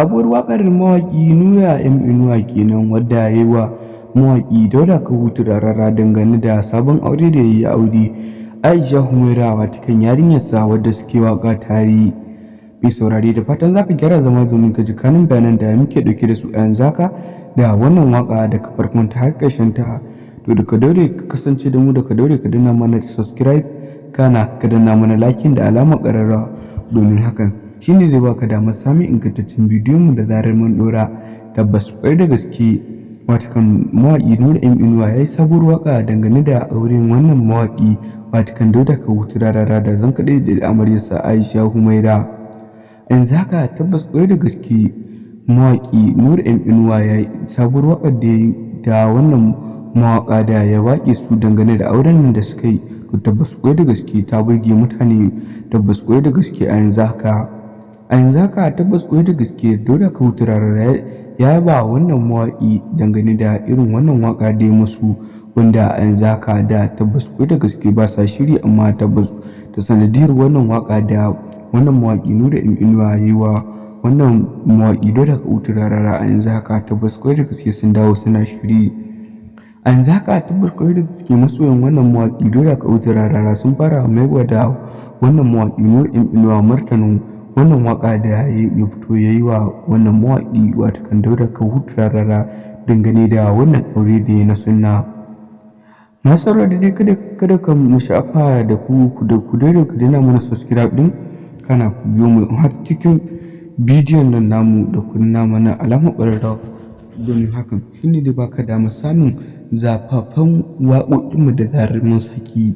Sabuwar waƙar mawaƙi Nura M Inuwa kenan, wadda ya yi wa mawaƙi Dauda Kahutu Rarara dangane da sabon aure da ya yi, aure Aisha Humaira, watakan yarinyarsa wadda suke waƙa tare. Mai saurare, da fatan za ka gyara zama domin ka ji kanun bayanan da muke ɗauke da su a yanzu haka da wannan waƙa daga farkon ta har ƙarshen ta. To, da ka daure ka kasance da mu, da ka daure ka danna mana subscribe, kana ka danna mana liking da alamar ƙararrawa, domin hakan shine zai baka damar samun ingantaccen bidiyon mu da zarar mun ɗora. Tabbas, ƙwarai da gaske, watakan mawaƙi Nura M Inuwa ya yi sabuwar waƙa dangane da auren wannan mawaƙi, watakan Dauda Kahutu Rarara, da zankaɗe da amaryarsa Aisha Humaira. Yanzu haka, tabbas, ƙwarai da gaske, mawaƙi Nura M Inuwa ya yi sabuwar waƙar da ya yi da wannan mawaƙa da ya waƙe su dangane da auren nan da suka yi. To, tabbas, ƙwarai da gaske, ta burge mutane. Tabbas, ƙwarai da gaske, a yanzu haka, tabbas, ƙwarai da gaske, Dauda Kahutu Rarara ya ba wannan mawaƙi dangane da irin wannan waƙa da ya musu, wanda a yanzu haka da tabbas, ƙwarai da gaske, ba sa shiri, amma tabbas ta sanadiyar wannan waƙa da wannan mawaƙi Nura M Inuwa ya yi wa wannan mawaƙi Dauda Kahutu Rarara, a yanzu haka tabbas, ƙwarai da gaske, sun dawo suna shiri. A yanzu haka, tabbas, ƙwarai da gaske, masoyan wannan mawaƙi Dauda Kahutu Rarara sun fara maiwa da wannan mawaƙi Nura M Inuwa martanin wannan waƙa da ya fito ya yi wa wannan mawaƙi, watakan Dauda Kahutu Rarara, dangane da wannan aure da ya na sunna. Masu saurare dai, kada ka mu sha'afa da ku da ku daure ku danna mana subscribe ɗin, kana ku biyo mu har cikin bidiyon nan namu da ku danna mana alamar ƙararrawa, domin hakan shine zai baka damar samun zafafan waƙoƙinmu da zarar mun saki.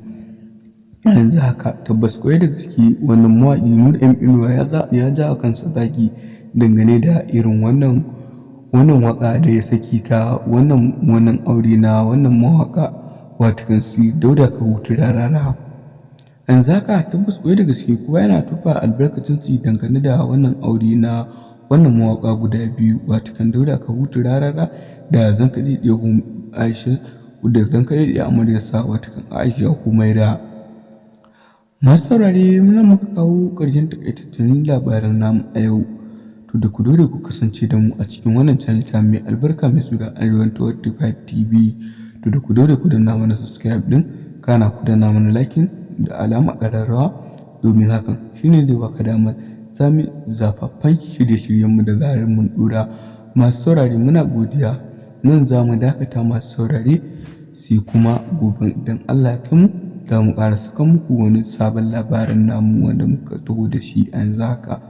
A yanzu haka, tabbas, ƙwarai da gaske, wannan mawaƙi Nura M Inuwa ya ja wa kansa zagi dangane da irin wannan waƙa da ya saki ta wannan aure na wannan mawaƙa, watakan su Dauda Kahutu Rarara. A yanzu haka, tabbas, ƙwarai da gaske, kowa yana tofa albarkacin su dangane da wannan aure na wannan mawaƙa guda biyu, watakan Dauda Kahutu Rarara da zankaɗaɗɗiyar Aisha, da zankaɗaɗɗiyar amaryarsa, watakan Aisha Humaira. Masu saurare, nan muka kawo ƙarshen taƙaitattun labaran namu a yau. To, da ku daure ku kasance da mu a cikin wannan channel ta mai albarka mai suna Arewa 25 TV. To, da ku daure ku danna mana subscribe ɗin, kana ku danna mana liking da alamar ƙararrawa, domin hakan shine zai baka damar samun zafaffen shirye-shiryenmu da zarar mun ɗora. Masu saurare, muna godiya. Nan za mu dakata, masu saurare, sai kuma gobe idan Allah ya kai mu, za mu ƙara saka muku wani sabon labarin namu wanda muka taho da shi a yanzu haka.